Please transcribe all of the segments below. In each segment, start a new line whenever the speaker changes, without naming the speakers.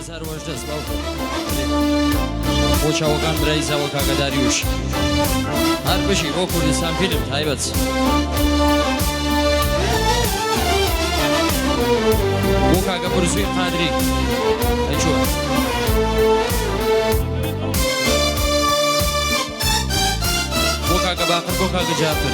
2018 باوکە. بۆ چاوەکان برای زاوە کاکە داریوش. هەر بژی بۆ کوردستان فیلم تایبەت. بۆ کاکە برزوی قادری. ئەی چۆن؟ بۆ کاکە باقر بۆ کاکە جافر.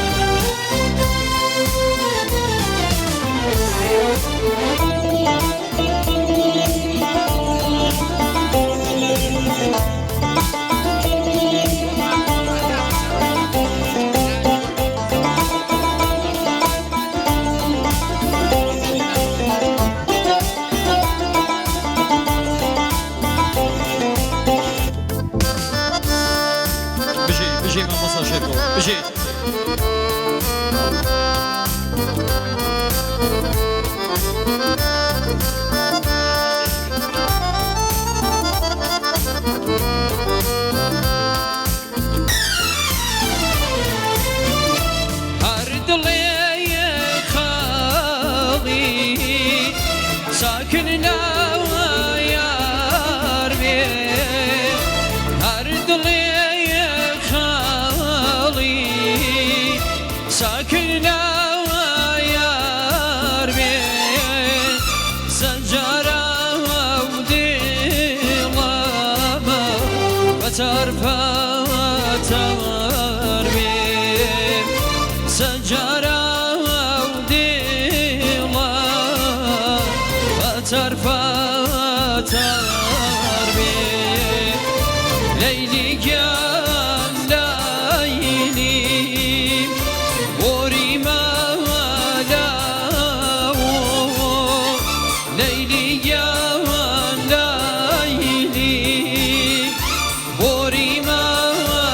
بژی بژی مامۆستا شێرکۆ بژی. هەر دڵێ خاڵی ساکن ناوایار بێ هەر دڵێ خاڵی ساکن ناوایار بێ سەنجارە و دڵەمە بە تەرفەتار بێ سەنجارە و دڵە بە تەرفەتار بێ لەیلی گیان لەیلی بۆری مەلاوە لەیلی گیان لەیلی بۆری مەلاوە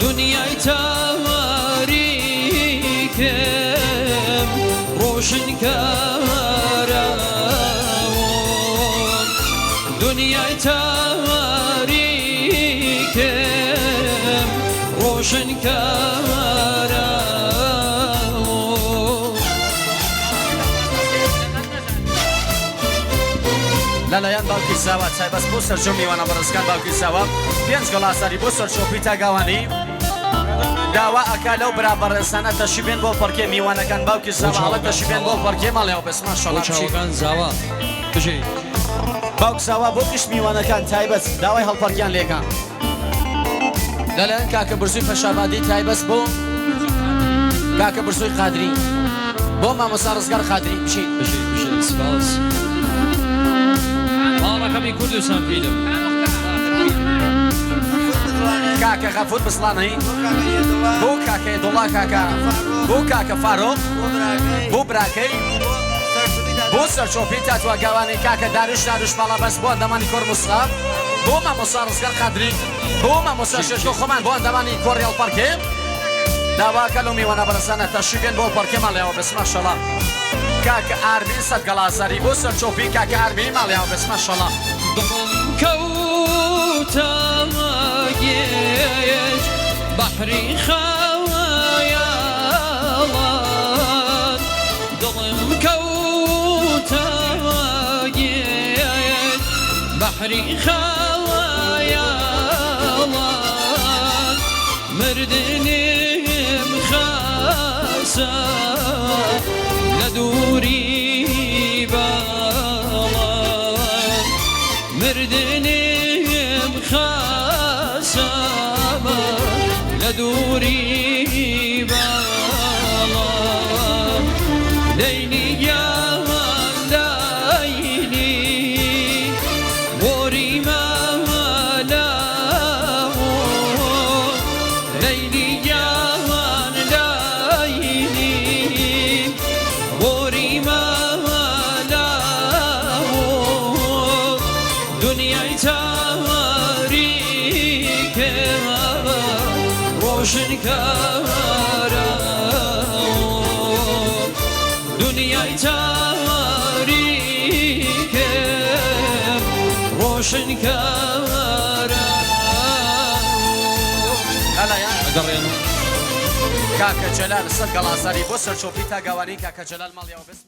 دنیای تاریکم ڕۆشن کارەوە دنیای تاریکم ڕۆشن کارەوە.
لەلایەن باوکی ساوا تایبەت بۆ سەرجەم میوانە بەڕێزەکان باوکی ساوا پێنج گەڵاساری بۆ سەرچۆپی تاگاوانی داوا ئەکا لەو برا بەڕێزانە تەشی بێن بۆ پەڕکێ میوانەکان باوکی ساوا ئەڵێ تەشی بێن بۆ پەڕکێ ماڵیاو بەس
بۆ
ماشەڵا بچی
چاوەکان زاوا بژی.
باوک ساوا بۆ گشت میوانەکان تایبەت داوای هەڵپەڕکیان لێکا لەلایەن کاکە برزوی پەشابادی تایبەت بۆ کاکە برزوی قادری بۆ مامۆستا ڕزگار قادری بژی.
بژی بژی سپاس. ماڵەکەمی کوردستان فیلم.
کاکە غەفور بسڵانی بۆ کاکە یەدوڵا کاکە بۆ کاکە فاروق بۆ براکەی بۆ سەرچۆپی تاتواگاوانی کاکە داریش داریش باڵابەس بۆ ئەندامانی کۆر موسڵا بۆ مامۆستا ڕزگار قادری بۆ مامۆستا شێرکۆ خۆمان بۆ ئەندامانی کۆڕی هەڵپەڕکێ داواکە لەو میوانە بەڕێزانە تەشریف بێن بۆ هەڵپەڕکێ ماڵیاوە بەس ماشەڵا کاکە ئارمین سەد گەڵازاری بۆ سەرچۆپی کاکە ئارمین ماڵیاوە بەس ماشەڵا.
دڵم کەوتە گێژ بەحری خەیاڵان دڵم کەوتە گێژ بەحری خەیاڵان مردنم خەسە لە دووری باڵان مردنم خەسە لە دووری باڵان لەیلی گیان لەیلی بۆری مەلاوە لەیلی گیان لەیلی بۆری مەلاوە دنیای تاریکم ڕۆشن کارەوە دنیای تاریکم ڕۆشن کارەوە.
لەلایەن
ئەگەڕێنەوە.
کاکە جەلال سەد گەڵازاری بۆ سەرچۆپی تاگاوانی کاکە جەلال ماڵیاوە بەس.